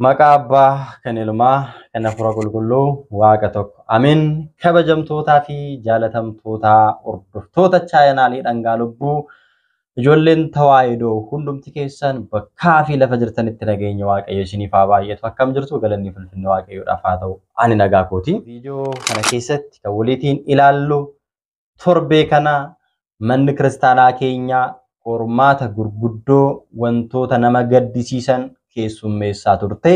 Maqaa Abbaa kan Ilmaa kan Hafuura Qulqulluu Waaqa tokko. Amiin. Kabajamtootaa fi jaalatamtoota hordoftoota chaayinaalee dhangaa lubbuu ijoolleen tawaahidoo hundumti keessan bakkaa fi lafa jirtanitti nageenya Waaqayyo isiniif haa baay'atu. Akkam jirtu galanni fulfinni Waaqayyoodhaaf haa ta'u. Ani nagaa kooti. Viidiyoo kana keessatti kan waliitiin ilaallu torbee kana manni kiristaanaa keenyaa qormaata gurguddoo wantoota nama gaddisiisan keessummeessaa turte.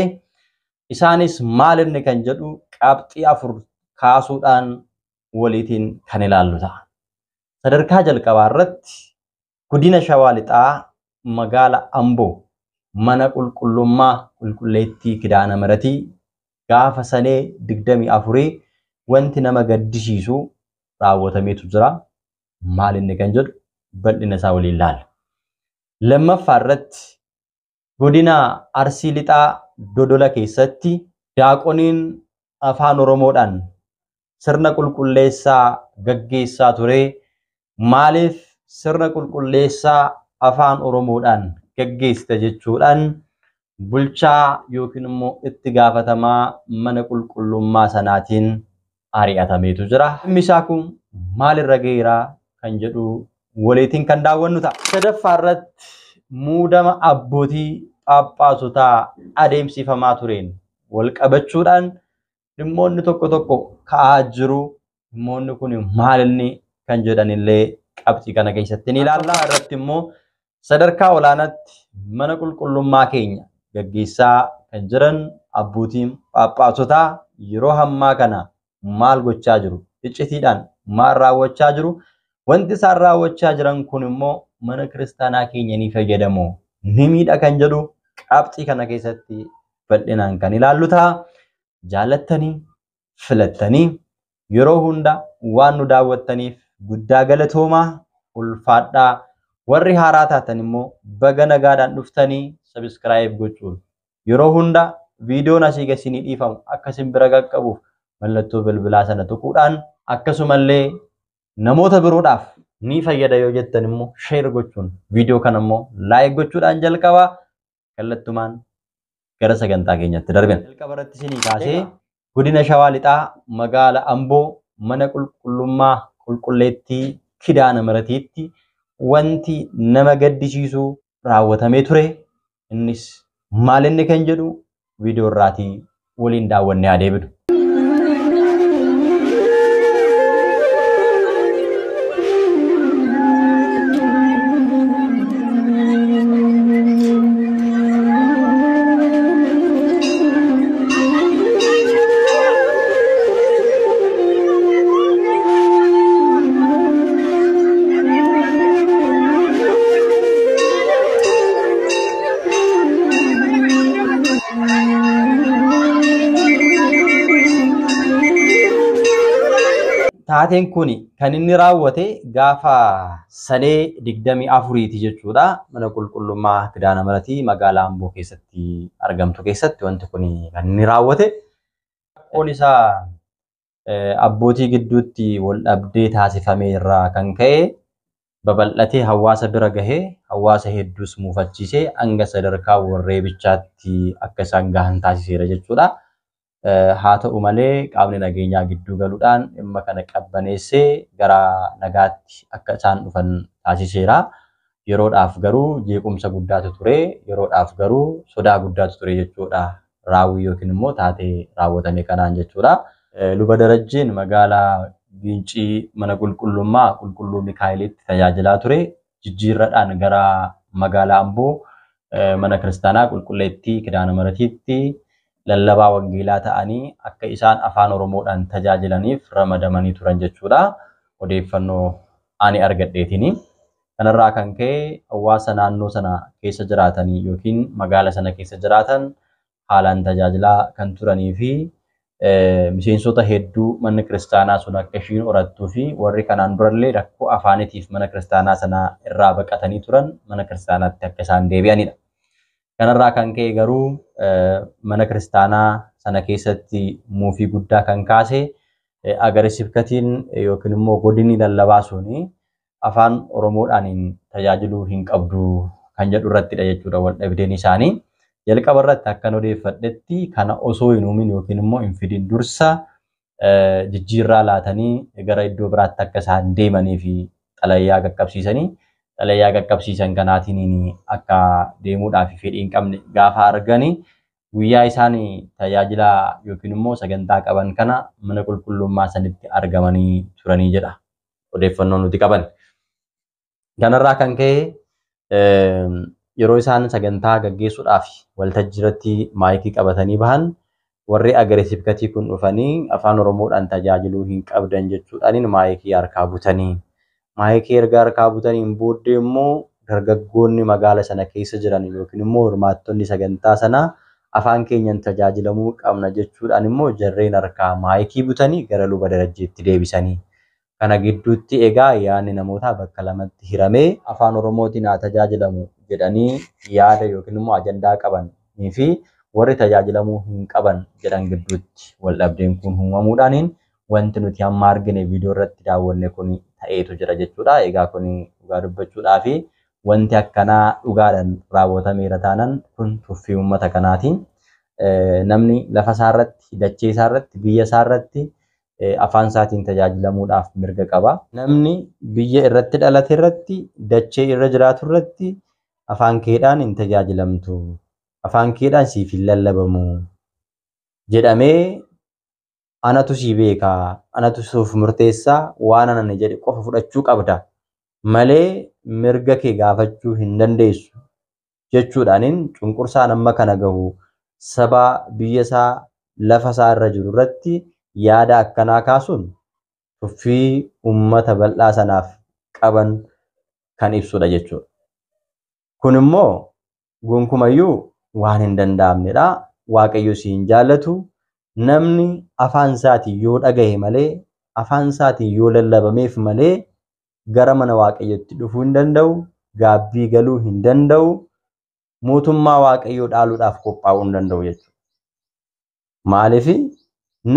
Isaanis maal inni kan jedhu qabxii 4 kaasuudhaan waliitiin kan ilaallu ta'a. Sadarkaa jalqabaa irratti godina Shawaa Lixaa magaala Amboo mana qulqullummaa qulqulleettii Kidaana Miratii gaafa sanee 24 wanti nama gaddisiisu raawwatameetu jira. Maal inni kan jedhu bal'ina isaa waliin ilaalla. Lammaffaa irratti godina Arsii Lixaa Dodola keessatti daaqoniin afaan Oromoodhaan sirna qulqulleessaa gaggeessaa ture. Maaliif sirna qulqulleessaa afaan Oromoodhaan gaggeessita jechuudhaan bulchaa yookiin immoo itti gaafatamaa mana qulqullummaa sanaatiin ari'atameetu jira. Dhimmi isaa kun maalirra ga'eera kan jedhu waliitiin kan daawwannu ta'a. Sadaffaa irratti muudama abbootii phaaphaasotaa adeemsifamaa tureen wal qabachuudhaan dhimmoonni tokko tokko ka'aa jiru. Dhimmoonni kun maalinni kan jedhanillee qabxii kana keessatti ni ilaalla. Irratti immoo sadarkaa olaanaatti mana qulqullummaa keenya gaggeessaa kan jiran abbootiin phaaphaasotaa yeroo ammaa kana maal gochaa jiru? Iccitiidhaan maal raawwachaa jiru? Wanti isaan raawwachaa jiran kun immoo mana kiristaanaa keenya ni fayyadamu, ni miidha kan jedhu qabxii kana keessatti bal'inaan kan ilaallu ta'a. Jaalattanii filattanii yeroo hunda waan nu daawwattaniif guddaa galatoomaa ulfaadhaa. Warri haaraa taatan immoo baga nagaadhaan dhuftanii sabiskiraayib gochuun yeroo hunda viidiyoon asii gadi isinii dhiifamu akka isin bira qaqqabuuf mallattoo bilbilaa sana tuquudhaan akkasumallee namoota biroodhaaf ni fayyada yoo jettan immoo sheer gochuun viidiyoo kana immoo laayik gochuudhaan jalqabaa kallattumaan gara sagantaa keenyatti darbina. Jalqaba irratti isinii kaasee godina Shawaa Lixaa magaala Amboo mana qulqullummaa qulqulleettii Kidaana Miratiitti wanti nama gaddisiisu raawwatamee ture. Innis maal inni kan jedhu viidiyoo irraatii waliin daawwannee haa deebinu. Taateen kun kan inni raawwate gaafa sanee 24 jechuudha. Mana qulqullummaa Kidaana Miratii magaalaa Amboo keessatti argamtu keessatti wanti kun kan inni raawwate. Rakkoon isaa abbootii gidduutti wal dhabdee taasifame irraa kan ka'e babal'atee hawaasa bira gahee hawaasa hedduus muufachiisee hanga sadarkaa warreebichaatti akka isaan gahan taasiseera jechuudha. Haa ta'u malee qaamni nageenyaa gidduu galuudhaan dhimma kana qabbaneessee gara nagaatti akka isaan dhufan taasiseera. Yeroodhaaf garuu jeequmsa guddaatu ture. Yeroodhaaf garuu sodaa guddaatu ture jechuudha. Raawwii yookiin immoo taatee raawwatame kanaan jechuudha. Luba Darajjeen magaalaa Gincii mana qulqullummaa qulqulluu Mikaa'elitti tajaajilaa ture. Jijjiirradhaan gara magaalaa Amboo mana kiristaanaa qulqulleettii Kidaana Miratiitti lallabaa wangeelaa ta'anii akka isaan afaan Oromoodhaan tajaajilaniif ramadamanii turan jechuudha. Odeeffannoo ani argadheetini. Kanarraa kan ka'e hawaasa naannoo sana keessa jiraatanii yookiin magaala sana keessa jiraatan haalaan tajaajilaa kan turanii fi miseensota hedduu manni kiristaanaa sun akka ishiin horattuu fi warri kanaan durallee rakkoo afaaniitiif mana kiristaanaa sana irraa baqatanii turan mana kiristaanaatti akka isaan deebi'anidha. Kanarraa kan ka'e garuu mana kiristaanaa sana keessatti muufii guddaa kan kaase agara sibkatiin yookiin immoo godinni lallabaa suni afaan Oromoodhaan tajaajiluu hin qabdu kan jedhu irrattidha jechuudha wal dhabdeen isaanii. Jalqaba irratti akkan odeeffadhetti kana osoo hin uumin yookiin immoo hin fidin dursa jijjiirraa laatanii gara iddoo biraatti akka isaan deemanii fi xalayaa qaqqabsiisanii xalayaa qaqqabsiisan kanaatiin akka deemuudhaaf fedhii hin qabne gaafa arganii guyyaa isaan tajaajila yookiin immoo sagantaa qaban kana mana qulqullummaa sanitti argamanii turanii jedha odeeffannoo nuti qaban. Kanarraa kan ka'e yeroo isaan sagantaa gaggeessuudhaaf waltajjii irratti maayikii qabatanii bahan warri agaree sibkatii kun dhufanii afaan Oromoodhaan tajaajiluu hin qabdan jechuudhaan maayikii harkaa butanii. Maayikii erga harkaa butaniin booddee immoo dargaggoonni magaala sana keessa jiran yookiin immoo hirmaattonni sagantaa sanaa afaan keenyan tajaajilamuu qabna jechuudhaan immoo jarreen harkaa maayikii butanii gara luba Darajjeetti deebisanii. Kana gidduutti egaa yaadni namootaa bakka lamatti hiramee afaan Oromootiin haa tajaajilamu jedhanii yaada yookiin immoo ajandaa qabanii fi warri tajaajilamuu hin qaban jedhan gidduutti wal dhabdeen kun uumamuudhaaniin wanti nuti amma argine viidiyoo irratti daawwanne kun ta'eetu jira jechuudha. Egaa kun dhugaa dubbachuudhaa fi wanti akkanaa dhugaadhaan raawwatameera taanaan kun tuffii uummata kanaatiin namni lafa isaarratti, dachee isaarratti, biyya isaarratti afaan isaatiin tajaajilamuudhaaf mirga qaba. Namni biyya irratti dhalate irratti, dachee irra jiraatu irratti afaan keedhaan hin tajaajilamtu. Afaan keedhaan siif hin lallabamu jedhamee anatu sii beekaa, anatu siif murteessaa, waan ani jedhe qofa fudhachuu qabda malee mirga kee gaafachuu hin dandeessu jechuudhaaniin cunqursaan amma kana gahu saba biyya isaa lafa isaa irra jiru irratti yaada akkanaa kaasuun tuffii uummata bal'aa sanaaf qaban kan ibsudha jechuudha. Kun immoo gonkumayyuu waan hin danda'amnedha. Waaqayyo si hin jaallatu. Namni afaan isaatiin yoo dhagahe malee, afaan isaatiin yoo lallabameef malee gara mana Waaqayyootti dhufuu hin danda'u, gaabbii galuu hin danda'u, mootummaa Waaqayyoo dhaaluudhaaf qophaa'uu hin danda'u jechuudha. Maaliif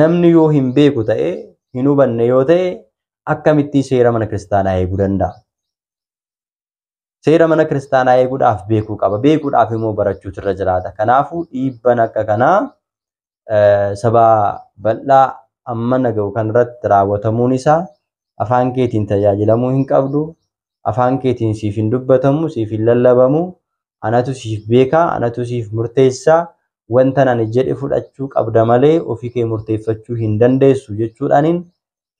namni yoo hin beeku ta'e, hin hubanne yoo ta'e akkamittiin seera mana kiristaanaa eeguu danda'a? Seera mana kiristaanaa eeguudhaaf beekuu qaba. Beekuudhaaf immoo barachuutu irra jiraata. Kanaafuu dhiibban akka kanaa saba bal'aa amma naga'u kanarratti raawwatamuun isaa afaan keetiin tajaajilamuu hin qabdu, afaan keetiin siif hin dubbatamu, siif hin lallabamu, anatu siif beekaa, anatu siif murteessaa, wanta ani jedhe fudhachuu qabda malee ofii kee murteeffachuu hin dandeessu jechuudhaaniin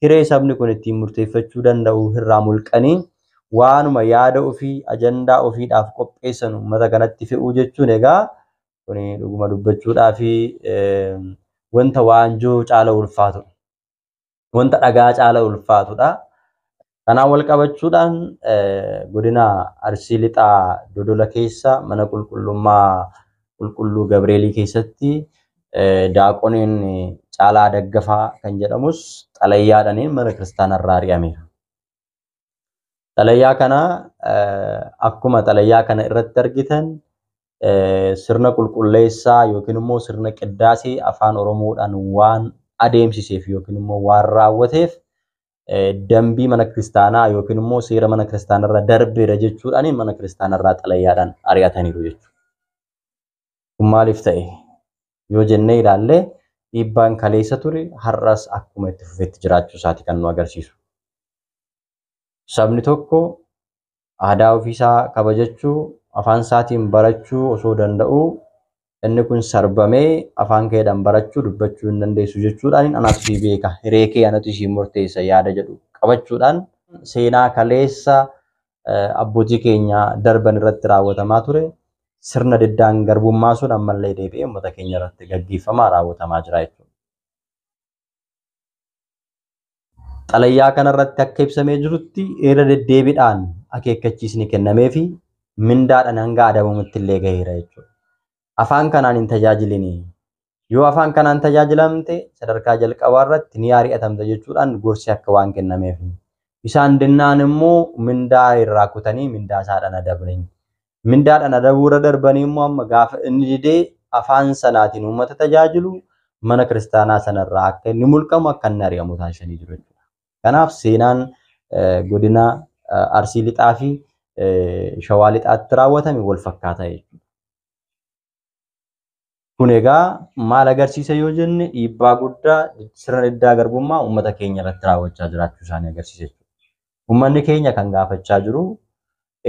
hiree sabni kun ittiin murteeffachuu danda'u irraa mulqanii waanuma yaada ofii ajandaa ofiidhaaf qopheessan uummata kanatti fe'uu jechuun egaa kun dhuguma dubbachuudhaa fi wanta waanjoo caala ulfaatudha. Wanta dhagaa caala ulfaatudha. Kanaan wal qabachuudhaan godina Arsii Lixaa Dodola keessa mana qulqullummaa Qulqulluu Gabreelii keessatti daaqoniin Caalaa Daggafaa kan jedhamus xalayyaadhaan mana kiristaanarraa ari'ameera. Xalayyaa kana akkuma xalayyaa kana irratti argitan sirna qulqulleessaa yookiin immoo sirna qiddaasee afaan Oromoodhaan waan adeemsiseef yookiin immoo waan raawwateef dambii mana kiristaanaa yookiin immoo seera mana kiristaanarra darbeera jechuudhaan mana kiristaanarraa xalayyaadhaan ari'ataniiru jechuudha. Kun maaliif ta'e yoo jennee ilaalle dhiibbaan kaleessa ture har'as akkuma itti fufetti jiraachuu isaati kan nu agarsiisu. Sabni tokko aadaa ofiisaa kabajachuu, afaan isaatiin barachuu osoo danda'uu inni kun sarbamee afaan keedhaan barachuu dubbachuu hin dandeessu jechuudhaan anatu sii beeka, hiree kee anatu sii murteessa yaada jedhu qabachuudhaan seenaa kaleessa abbootii keenya darban irratti raawwatamaa ture sirna diddaan garbummaa sun ammallee deebi'ee uummata keenya irratti gaggeeffamaa raawwatamaa jira jechuudha. Xalayyaa kanarratti akka ibsamee jirutti irra deddeebiidhaan akeekkachiisni kennamee fi mindaadhaan hanga adabamutti illee gaheera jechuudha. Afaan kanaan hin tajaajilini. Yoo afaan kanaan tajaajilamte sadarkaa jalqabaa irratti ni ari'atamta jechuudhaan gorsi akka waan kennameef. Isaan dinnaan immoo mindaa irraa kutanii mindaa isaadhaan adabanii. Mindaadhaan adabuu irra darbanii immoo amma gaafa inni didee afaan sanaatiin uummata tajaajilu mana kiristaanaa sanarraa akka inni mulqamu akka inni ari'amu taasisanii jiru jechuudha. Kanaaf seenaan godina Arsii Lixaa fi Shawaa Lixaatti raawwatame wal fakkaataa jechuudha. Kun egaa maal agarsiisa yoo jenne dhiibbaa guddaa sirna diddaa garbummaa uummata keenya irratti raawwachaa jiraachuu isaanii agarsiisa jechuudha. Uummanni keenya kan gaafachaa jiru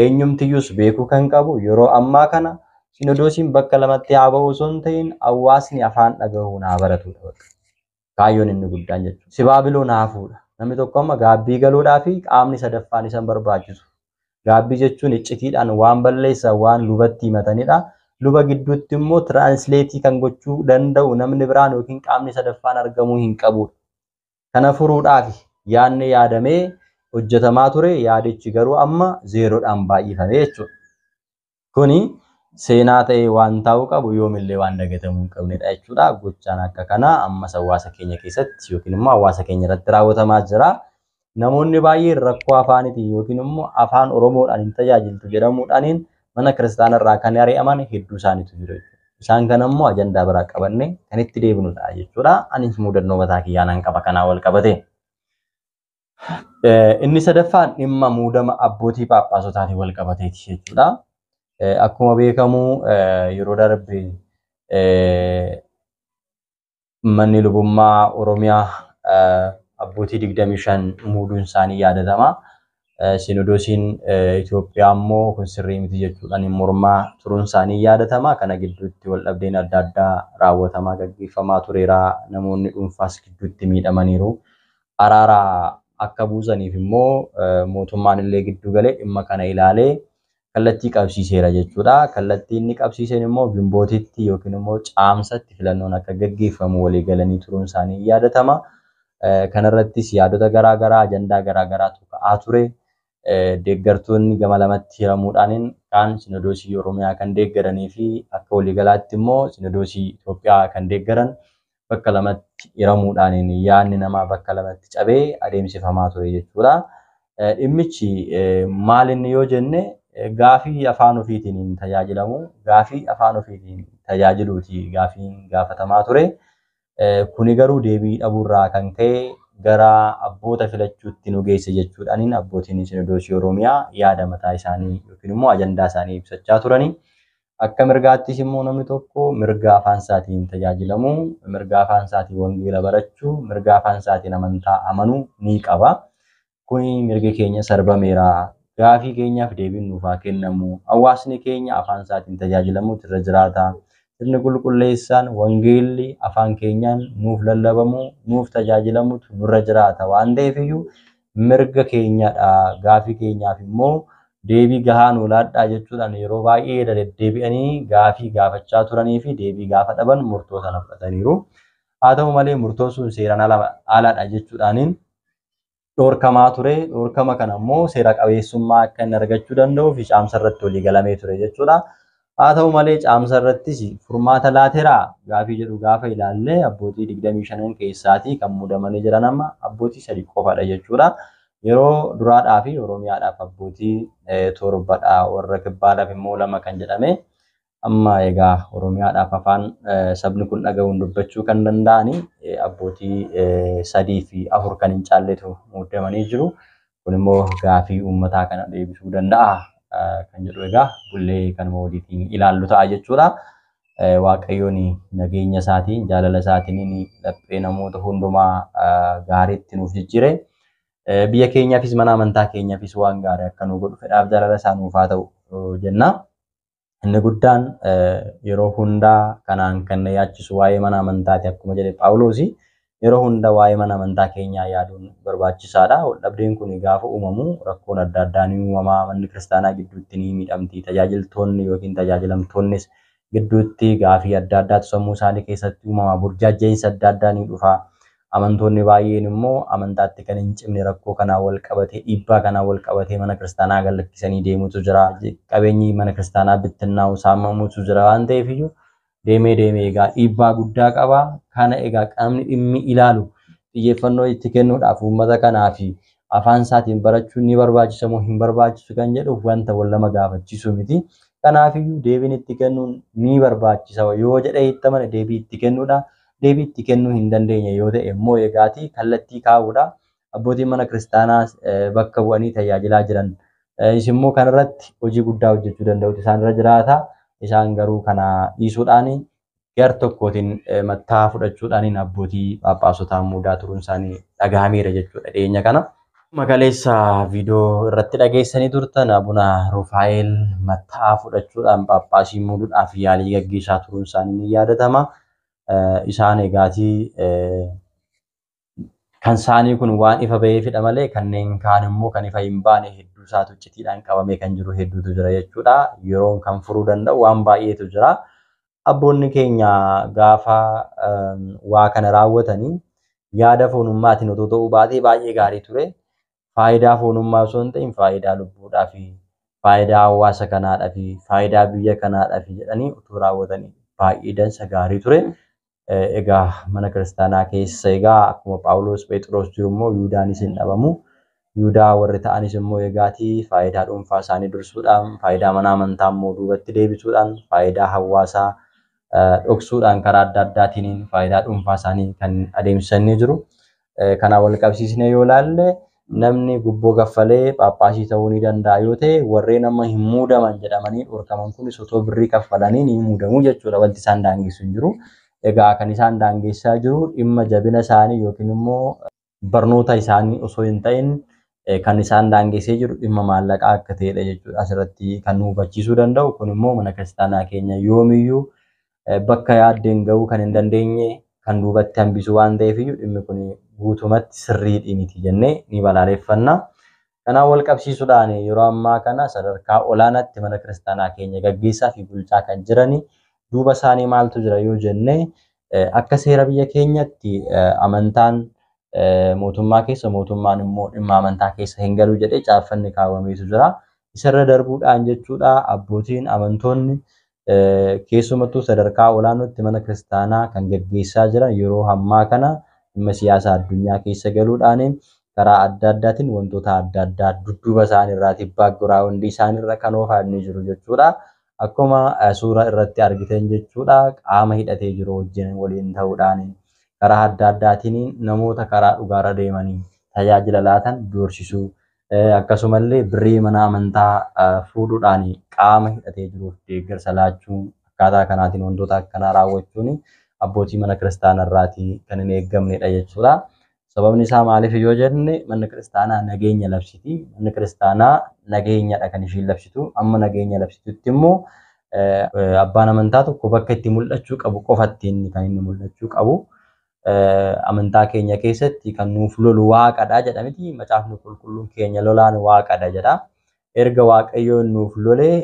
eenyumtiyyuus beekuu kan qabu yeroo ammaa kana sinodoosiin bakka lamatti haa ba'u osoo hin ta'in hawaasni afaan dhagahuun haa baratudha. Kaayyoon inni guddaan jechuudha. Sibaabiloon haa fuudha. Namni tokko amma gaabbii galuudhaa fi qaamni sadaffaan isa hin barbaachisu. Gaabbii jechuun iccitiidhaan waan balleessan waan lubatti himatanidha. Luba gidduutti immoo tiraansleetii kan gochuu danda'u namni biraan yookiin qaamni sadaffaan argamuu hin qabudha. Kana furuudhaaf yaadni yaadamee hojjetamaa ture yaadichi garuu amma zeeroodhaan baay'ifame jechuudha. Kuni seenaa ta'ee waan taa'uu qabu yoomillee waan dagatamuu hin qabnedha jechuudha. Gochaan akka kanaa ammas hawaasa keenya keessatti yookiin immoo hawaasa keenya irratti raawwatamaa jira. Namoonni baay'een rakkoo afaaniitiin yookiin immoo afaan Oromoodhaan hin tajaajiltu jedhamuudhaaniin mana kiristaanaa irraa kan ari'aman hedduu isaaniitu jiru jechuudha. Isaan kana immoo ajandaa biraa qabannee kan itti deebinudha jechuudha. Anis mudannoo mataa kiyyaa nan qaba kanaan wal qabate. Inni sadaffaan dhimma muudama abbootii phaaphaasotaan wal qabateeti jechuudha. Akkuma beekamu yeroo darbe manni lubummaa Oromiyaa abbootii 25 muuduun isaanii yaadatama. Sinodoosiin Itoophiyaa immoo kun sirrii miti jechuudhaan mormaa turuun isaanii yaadatama. Kana gidduutti wal dhabdeen adda addaa raawwatamaa gaggeeffamaa tureera. Namoonni dhuunfaas gidduutti miidhamaniiru. Araara akka buusaniif immoo mootummaan illee giddu galee dhimma kana ilaalee kallattii qabsiiseera jechuudha. Kallattii inni qabsiiseen immoo gimbootitti yookiin immoo caamsatti filannoon akka gaggeeffamu walii galanii turuun isaanii yaadatama. Kanarrattis yaadota garaagaraa ajandaa garaagaraatu ka'aa ture. Deeggartoonni gama lamatti hiramuudhaan kaan sinodoosii Oromiyaa kan deeggaranii fi akka waliigalaatti immoo sinodoosii Itoophiyaa kan deeggaran bakka lamatti hiramuudhaan yaadni namaa bakka lamatti cabee adeemsifamaa ture jechuudha. Dhimmichi maal inni yoo jenne gaafii afaan ofiitiin hin tajaajilamu, gaafii afaan ofiitiin tajaajiluuti gaafiin gaafatamaa ture. Kuni garuu deebii dhabuurraa kan ka'e gara abboota filachuutti nu geesse jechuudhaan abbootiin sinodoosii Oromiyaa yaada mataa isaanii yookiin immoo ajandaa isaanii ibsachaa turani. Akka mirgaattis immoo namni tokko mirga afaan isaatiin tajaajilamuu, mirga afaan isaatiin wangeela barachuu, mirga afaan isaatiin amantaa amanuu ni qaba. Kuni mirgi keenya sarbameera. Gaafii keenyaaf deebiin nuuf haa kennamu. Hawaasni keenya afaan isaatiin tajaajilamuutu irra jiraata. Sirni qulqulleessaan wangeelli afaan keenyaan nuuf lallabamu, nuuf tajaajilamutu nurra jiraata waan ta'eef iyyuu mirga keenyadha. Gaafii keenyaaf immoo deebii gahaa nuu laadhaa jechuudhaan yeroo baay'ee irra deddeebi'anii gaafii gaafachaa turanii fi deebii gaafa dhaban murtoo sana fudhataniiru. Haa ta'u malee murtoon sun seeraan aladha jechuudhaaniin dhorkamaa ture. Dhorkama kana immoo seera qabeessummaa akka inni argachuu danda'uu fi caamsa irratti walii galamee ture jechuudha. Haa ta'u malee caamsa irrattis furmaata laateraa gaafii jedhu gaafa ilaalle abbootii 25 keessaatii kan muudamanii jiran amma abbootii 3 qofadha jechuudha. Yeroo duraadhaa fi Oromiyaadhaaf abbootii 7dha warra kibbaadhaaf immoo 2 kan jedhame amma egaa Oromiyaadhaaf afaan sabni kun dhaga'uun dubbachuu kan danda'ani abbootii 3 fi 4 kan hin caalletu muudamanii jiru. Kun immoo gaafii uummataa kana deebisuu danda'a kan jedhu egaa bullee kanuma waliitiin ilaallu ta'a jechuudha. Waaqayyoon nageenya isaatiin jaalala isaatiin laphee namoota hundumaa gaariitti nuuf jijjiire. Biyya keenyaafis mana amantaa keenyaafis waan gaarii akka nu godhu fedhaaf jaalala isaa nuuf haa ta'u jenna. Inni guddaan yeroo hundaa kanaan kan na yaachisu waa'ee mana amantaati akkuma jedhe Phaawulos yeroo hunda waa'ee mana amantaa keenyaa yaaduun barbaachisaadha. Waldhabdeen kun gaafa uumamu rakkoon adda addaa ni uumamaa manni kiristaanaa gidduutti ni miidhamti. Tajaajiltoonni yookiin tajaajilamtoonnis gidduutti gaafii adda addaatu sammuu isaanii keessatti uumama. Burjaajja'iinsa adda addaa ni dhufa. Amantoonni baay'een immoo amantaatti kan hin cimne rakkoo kanaan wal qabatee dhiibbaa kanaan wal qabatee mana kiristaanaa gad lakkisanii deemutu jira. Qabeenyi mana kiristaanaa bittinnaa'u saamamuutu jira waan ta'eef iyyuu deemee deemee egaa dhiibbaa guddaa qaba. Kana egaa qaamni dhimmi ilaalu xiyyeeffannoo itti kennuudhaaf uummata kanaa fi afaan isaatiin barachuun ni barbaachisa moo hin barbaachisu kan jedhu wanta wal nama gaafachiisu miti. Kanaafiyyuu deebiin itti kennuun ni barbaachisa yoo jedhee itti amane deebii itti kennuudha. Deebii itti kennuu hin dandeenye yoo ta'e immoo egaati kallattii kaa'uudha. Abbootiin mana kiristaanaa bakka bu'anii tajaajilaa jiran isin immoo kanarratti hojii guddaa hojjechuu danda'utu isaan irra jiraata. Isaan garuu kana dhiisuudhaan gar tokkootiin mattaa fudhachuudhaan abbootii Phaaphaasotaa muudaa turuun isaanii dhagahameera jechuudha dhiyeenya kana. Makaleessa viidiyoo irratti dhageessanii turtan Abuna Rufaa'el mattaa fudhachuudhaan Phaaphaasii muuduudhaaf yaalii gaggeessaa turuun isaanii ni yaadatama. Isaan egaatii kan isaanii kun waan ifa ba'eefidha malee kanneen kaan immoo kan ifa hin baane hedduu isaatu iccitiidhaan qabamee kan jiru hedduutu jira jechuudha. Yeroon kan furuu danda'u waan baay'eetu jira. Abboonni keenya gaafa waa kana raawwatanii yaada foonummaatiin otoo ta'uu baatee baay'ee gaarii ture. Faayidaa foonummaa osoo hin ta'in faayidaa lubbuudhaa fi faayidaa hawaasa kanaadhaa fi faayidaa biyya kanaadhaa fi jedhanii otoo raawwatanii baay'ee dansa gaarii ture. Egaa mana kiristaanaa keessa egaa akkuma Phaawulos Phexros jiru immoo Yihuudaanis hin dhabamu. Yihudaa warri ta'anis immoo egaatii faayidaa dhuunfaa isaanii dursuudhaan, faayidaa mana amantaa immoo duubatti deebisuudhaan, faayidaa hawaasaa dhoksuudhaan karaa adda addaatiin faayidaa dhuunfaa isaanii kan adeemsisanii jiru. Kanaan wal qabsiisnee yoo ilaalle namni gubboo kaffalee Phaaphaasii ta'uu ni danda'a yoo ta'e warreen amma hin muudaman jedhamanii dhorkaman kunis otoo birrii kaffalanii ni muudamu jechuudha. Wanti isaan daangessu hin jiru. Egaa kan isaan daangessaa jiru dhimma jabina isaanii yookiin immoo barnoota isaanii osoo hin ta'in kan isaan daangessee jiru dhimma maallaqaa akka ta'edha jechuudha. Asirratti kan nu hubachiisuu danda'u kun immoo mana kiristaanaa keenya yoomiyyuu bakka yaaddeen gahuu kan hin dandeenye kan duubatti hambisu waan ta'eef iyyuu dhimmi kun guutumatti sirrii miti jennee ni balaaleffanna. Kanaan wal qabsiisuudhaan yeroo ammaa kana sadarkaa olaanaatti mana kiristaanaa keenya gaggeessaa fi bulchaa kan jirani duuba isaanii maaltu jira yoo jenne akka seera biyya keenyatti amantaan mootummaa keessa mootummaan immoo dhimma amantaa keessa hin galu jedhee caaffanni kaawwameetu jira. Isarra darbuudhaan jechuudha abbootiin amantoonni keessumattuu sadarkaa olaanootti mana kiristaanaa kan gaggeessaa jiran yeroo ammaa kana dhimma siyaasa addunyaa keessa galuudhaan karaa adda addaatiin wantoota adda addaa dudduuba isaaniirraa background isaaniirra kan oofaa inni jiru jechuudha. Akkuma suura irratti argitan jechuudha qaama hidhatee jiru wajjin waliin ta'uudhaan karaa adda addaatiin namoota karaa dhugaarra deemanii tajaajila laatan doorsisuu akkasumallee birrii mana amantaa fuudhuudhaan qaama hidhatee jiruuf deeggarsa laachuun akkaataa kanaatiin wantoota akkanaa raawwachuun abbootii mana kiristaanaa irraatii kan hin eeggamnedha jechuudha. Sababni isaa maaliif yoo jenne manni kiristaanaa nageenya labsiti. Manni kiristaanaa nageenyadha kan ishiin labsitu. Amma nageenya labsitutti immoo abbaan amantaa tokko bakka itti mul'achuu qabu qofatti inni kan inni mul'achuu qabu. Amantaa keenya keessatti kan nuuf lolu waaqadha jedhamiti. Macaafni qulqulluun keenya lolaan waaqadha jedha. Erga waaqayyoon nuuf lolee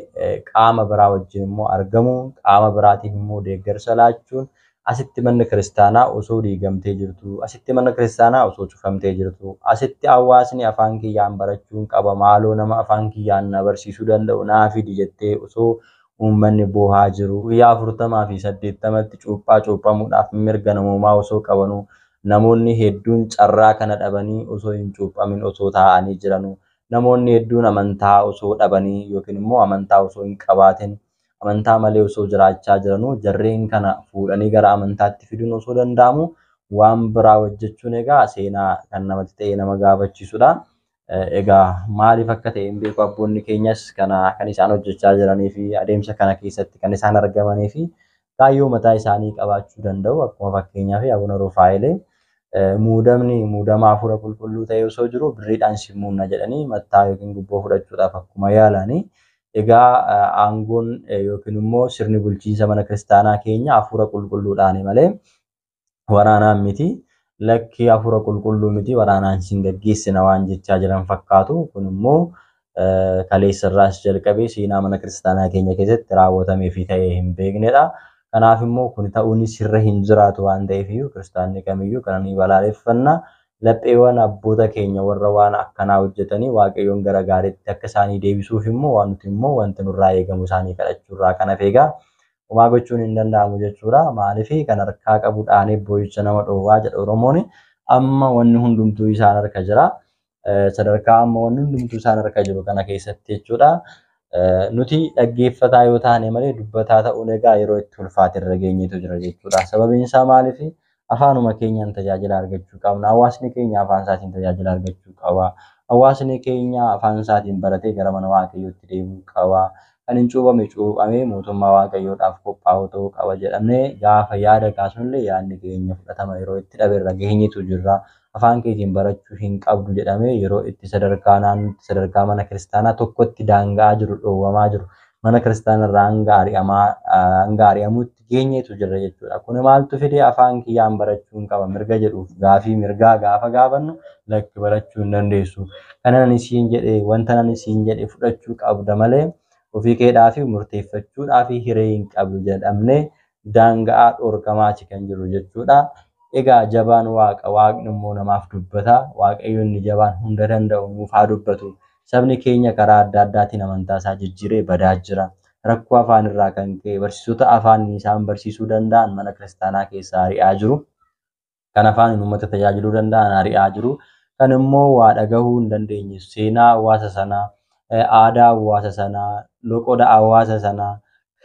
qaama biraa wajjin immoo argamuun qaama biraatiif immoo deeggarsa laachuun asitti manni kiristaanaa osoo diigamtee jirtu, asitti manni kiristaanaa osoo cufamtee jirtu, asitti hawaasni afaan kiyyaan barachuun qaba maaloo nama afaan kiyyaan na barsiisuu danda'u naa fidi jettee osoo uummanni boohaa jiru. Guyyaa 40 fi 80tti cuuphaa cuuphamuudhaaf mirga namoomaa osoo qabanuu namoonni hedduun carraa kana dhabanii osoo hin cuuphamin osoo taa'anii jiranuu namoonni hedduun amantaa osoo dhabanii yookiin immoo amantaa osoo hin qabaatin amantaa malee osoo jiraachaa jiranuu jarreen kana fuudhanii gara amantaatti fiduun osoo danda'amu waan biraa hojjechuun egaa seenaa kan namatti ta'e nama gaafachiisudha. Egaa maaliif akka ta'e hin beeku abboonni keenyas kana kan isaan hojjechaa jiranii fi adeemsa kana keessatti kan isaan argamanii fi kaayyoo mataa isaanii qabaachuu danda'u. Akkuma fakkeenyaaf Abuna Rufaa'el muudamni muudama hafuura qulqulluu ta'e osoo jiru birriidhaan si muudna jedhanii mattaa yookiin gubboo fudhachuudhaaf akkuma yaalanii egaa aangoon yookiin immoo sirni bulchiinsa mana kiristaanaa keenya hafuura qulqulluudhaani malee waraanaan miti. Lakki hafuura qulqulluu miti waraanaan sin gaggeessina waan jechaa jiran fakkaatu. Kun immoo kaleessa irraas jalqabee seenaa mana kiristaanaa keenya keessatti raawwatamee fi ta'ee hin beeknedha. Kanaaf immoo kun ta'uun sirra hin jiraatu waan ta'eef iyyuu kiristaanni kamiyyuu kana ni balaaleffanna. Lapheewwan abboota keenya warra waan akkanaa hojjetanii Waaqayyoon gara gaariitti akka isaanii deebisuuf immoo waan nuti immoo wanti nurraa eegamu isaanii kadhachuurraa kan hafe egaa homaa gochuun hin danda'amu jechuudha. Maaliif kan harkaa qabu dhaanee boo'icha nama dhoowwaa jedha Oromoon. Amma wanni hundumtuu isaan harka jira. Sadarkaa amma wanni hundumtuu isaan harka jiru kana keessatti jechuudha. Nuti dhaggeeffataa yoo taane malee dubbataa ta'uun egaa yeroo itti ulfaate irra geenyetu jira jechuudha. Sababiin isaa maaliif afaanuma keenyaan tajaajila argachuu qabna. Hawaasni keenya afaan isaatiin tajaajila argachuu qaba. Hawaasni keenya afaan isaatiin baratee gara mana Waaqayyootti deemuu qaba. Kan hin cuuphame cuuphamee mootummaa Waaqayyoodhaaf qophaa'uu ta'uu qaba jedhamee gaafa yaada kaasnullee yaadni keenya fudhatama yeroo itti dhabe irra geenyetu jirra. Afaan keetiin barachuu hin qabdu jedhamee yeroo itti sadarkaa naannootti sadarkaa mana kiristaanaa tokkotti daanga'aa jiru dhoowwamaa jiru. Mana kiristaanaa irraa hanga ari'amuutti geenyetu jirra jechuudha. Kun maaltu fide afaan kiyyaan barachuu hin qaba mirga jedhuuf gaafii mirgaa gaafa gaafannu lakki barachuu hin dandeessu. Kana nan isiin jedhe wanta nan isiin jedhe fudhachuu qabda malee ofii keedhaa fi murteeffachuudhaa fi hiree hin qabdu jedhamnee daanga'aa dhorkamaati kan jiru jechuudha. Egaa jabaan waaqa waaqni immoo namaaf dubbata. Waaqayyo inni jabaan hunda danda'u nuuf haa dubbatu. Sabni keenya karaa adda addaatiin amantaa isaa jijjiiree badaa jira. Rakkoo afaan irraa kan ka'e barsiisota afaan isaan barsiisuu danda'an mana kiristaanaa keessaa ari'aa jiru. Kan afaaniin uummata tajaajiluu danda'an ari'aa jiru. Kan immoo waa dhagahuu hin dandeenye seenaa hawaasa sanaa, aadaa hawaasa sanaa, loqoda hawaasa sanaa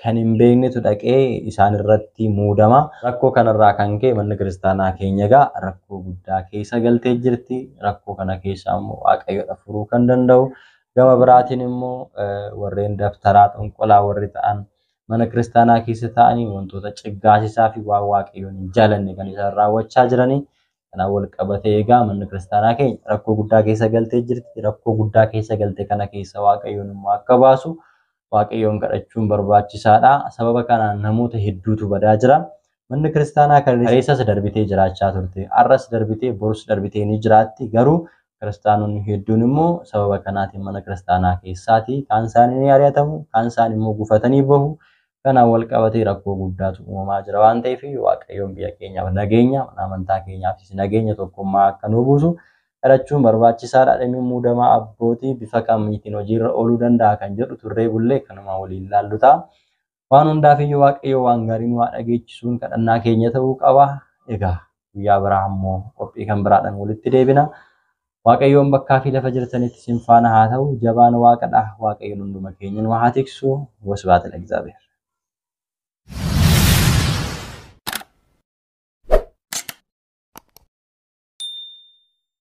kan hin beeknetu dhaqee isaan irratti muudama. Rakkoo kanarraa kan ka'e manni kiristaanaa keenya egaa rakkoo guddaa keessa galtee jirti. Rakkoo kana keessaa immoo Waaqayyoodha furuu kan danda'u. Gama biraatiin immoo warreen dabtaraa xonqolaa warri ta'an mana kiristaanaa keessa ta'anii wantoota ciggaasisaa fi waan Waaqayyoon hin jaalanne kan isaan raawwachaa jiranii. Kanaan wal qabatee egaa manni kiristaanaa keenya rakkoo guddaa keessa galtee jirti. Rakkoo guddaa keessa galte kana keessa Waaqayyoon immoo akka baasu Waaqayyoon kadhachuun barbaachisaadha. Sababa kanaan namoota hedduutu badaa jira. Manni kiristaanaa kaleessas darbitee jiraachaa turte. Har'as darbitee borus darbitee ni jiraatti. Garuu kiristaanonni hedduun immoo sababa kanaatiin mana kiristaanaa keessaati. Kaan isaanii ni ari'atamu, kaan isaanii immoo gufatanii bahu. Kanaan wal qabatee rakkoo guddaatu uumamaa jira waan ta'eef Waaqayyoon biyya keenyaaf nageenya, mana amantaa keenyaafis nageenya tokkummaa akka nu buusu kadhachuun barbaachisaadha. Dhimmi muudamaa abbootii bifa kamiitiin hojiirra ooluu danda'a kan jedhu turree bullee kanuma waliin ilaallu ta'a. Waan hundaafiyyuu Waaqayyo waan gaarii nu haa dhageechisuun kadhannaa keenya ta'uu qaba. Egaa guyyaa biraa immoo qophii kan biraadhaan walitti deebina. Waaqayyoon bakkaa fi lafa jirtanitti isin faana haa ta'u. Jabaan Waaqadha. Waaqayyoon hunduma keenya nu haa tiksu. Wasbaata Egzaabeer.